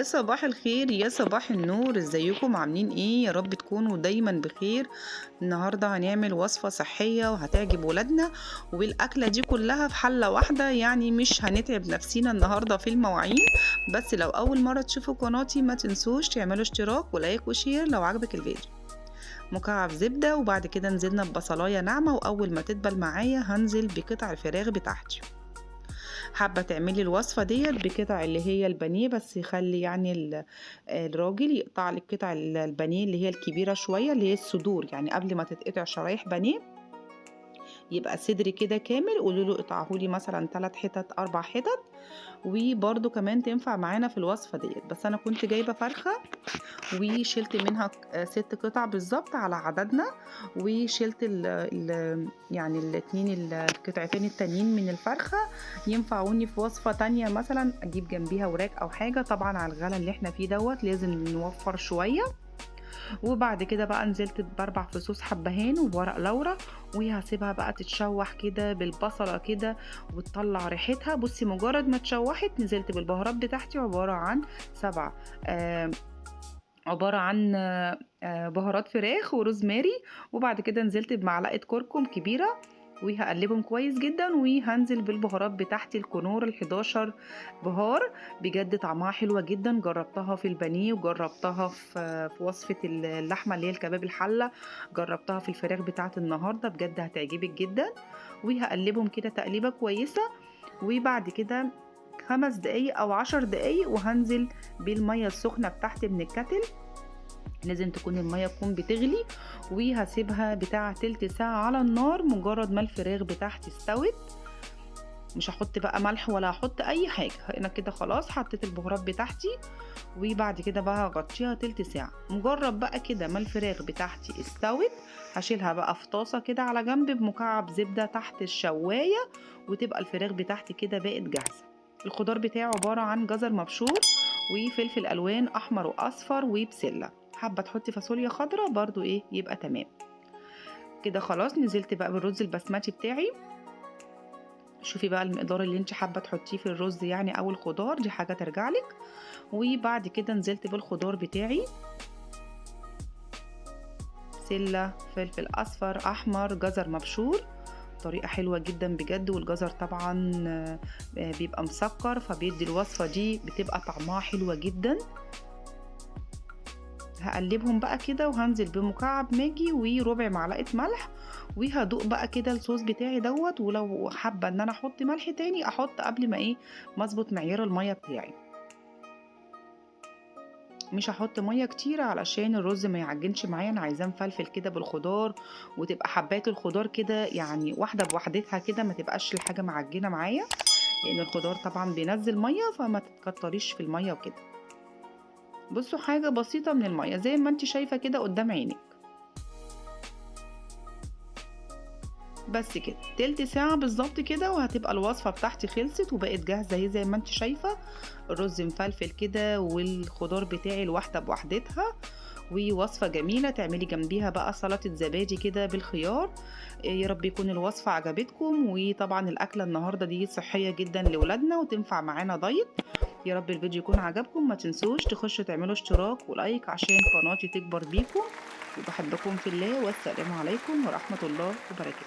صباح الخير، يا صباح النور. ازيكم عاملين ايه؟ يا رب تكونوا دايما بخير. النهارده هنعمل وصفة صحية وهتعجب ولادنا، والاكلة دي كلها في حلة واحدة، يعني مش هنتعب نفسينا النهارده في المواعين. بس لو اول مرة تشوفوا قناتي ما تنسوش تعملوا اشتراك و like و share لو عجبك الفيديو. مكعب زبدة، وبعد كده نزلنا ببصلاية ناعمة، واول ما تدبل معايا هنزل بقطع الفراخ بتاعتي. حابة تعملي الوصفة ديت بقطع اللي هي البانيه، بس يخلي يعني الراجل يقطع لك قطع البانيه اللي هي الكبيرة شوية، اللي هي الصدور، يعني قبل ما تتقطع شرايح بانيه يبقى صدر كده كامل، قولوا له اقطعهولي مثلا 3 حتت 4 حتت، وبرده كمان تنفع معانا في الوصفة ديت. بس انا كنت جايبه فرخة وشلت منها 6 قطع بالظبط على عددنا، وشلت ال ال يعني الاتنين القطعتين التانيين من الفرخه، ينفعوني في وصفه تانية مثلا اجيب جنبيها وراك او حاجة. طبعا على الغلا اللي احنا فيه دوت لازم نوفر شوية. وبعد كده بقى نزلت ب4 فصوص حبهان وورق لورا، وهسيبها بقى تتشوح كده بالبصله كده وتطلع ريحتها. بصي مجرد ما اتشوحت نزلت بالبهارات بتاعتي، عبارة عن 7 عبارة عن بهارات فراخ وروزماري، وبعد كده نزلت بمعلقه كركم كبيرة، وهقلبهم كويس جدا. وهنزل بالبهارات بتاعتي الكنور ال11 بهار، بجد طعمها حلوة جدا، جربتها في البانيه، وجربتها في وصفه اللحمة اللي هي الكباب الحلة، جربتها في الفراخ بتاعت النهارده، بجد هتعجبك جدا. وهقلبهم كده تقليبه كويسة، وبعد كده 5 دقايق او 10 دقايق وهنزل بالمية السخنة بتاعتي من الكتل، لازم تكون المية تكون بتغلي، وهسيبها بتاع تلت ساعة على النار. مجرد ما الفراخ بتاعتي استوت مش هحط بقى ملح ولا هحط اي حاجة، انا كده خلاص حطيت البهارات بتاعتي. وبعد كده بقى هغطيها تلت ساعة. مجرد بقى كده ما الفراخ بتاعتي استوت هشيلها بقى في طاسة كده على جنب بمكعب زبدة تحت الشواية، وتبقى الفراخ بتاعتي كده بقت جاهزة. الخضار بتاعه عبارة عن جزر مبشور وفلفل الوان احمر واصفر وبسلة، حابة تحطي فاصوليا خضراء برضو ايه يبقى تمام كده. خلاص نزلت بقى بالرز البسمتي بتاعي. شوفي بقى المقدار اللي انت حابة تحطيه في الرز يعني او الخضار، دي حاجة ترجع لك. وبعد كده نزلت بالخضار بتاعي، بسلة، فلفل اصفر احمر، جزر مبشور. طريقه حلوة جدا بجد، والجزر طبعا بيبقى مسكر فبيدي الوصفة دي بتبقى طعمها حلوة جدا. هقلبهم بقى كده، وهنزل بمكعب ماجي وربع معلقه ملح، وهدوق بقى كده الصوص بتاعي دوت. ولو حابة ان انا احط ملح تاني احط قبل ما ايه ما اظبط معيار المية بتاعي. مش هحط مية كتير علشان الرز ما يعجنش معايا، انا عايزاه مفلفل كده بالخضار، وتبقى حبات الخضار كده يعني واحدة بوحدتها كده، ما تبقاش الحاجة معجنه معايا، لان الخضار طبعا بينزل مية، فما تتكتريش في المية وكده. بصوا حاجة بسيطة من المية زي ما انت شايفه كده قدام عينك. بس كده تلت ساعة بالظبط كده، وهتبقى الوصفة بتاعتي خلصت وبقت جاهزة اهي زي ما انت شايفه. الرز مفلفل كده والخضار بتاعي الواحدة بوحدتها، ووصفه جميلة تعملي جنبيها بقى سلطة زبادي كده بالخيار. يا رب يكون الوصفة عجبتكم. وطبعا الاكلة النهارده دي صحية جدا لولادنا وتنفع معانا diet. يا رب الفيديو يكون عجبكم، ما تنسوش تخشوا تعملوا اشتراك و like عشان قناتي تكبر بيكم. وبحبكم في الله، والسلام عليكم ورحمة الله وبركاته.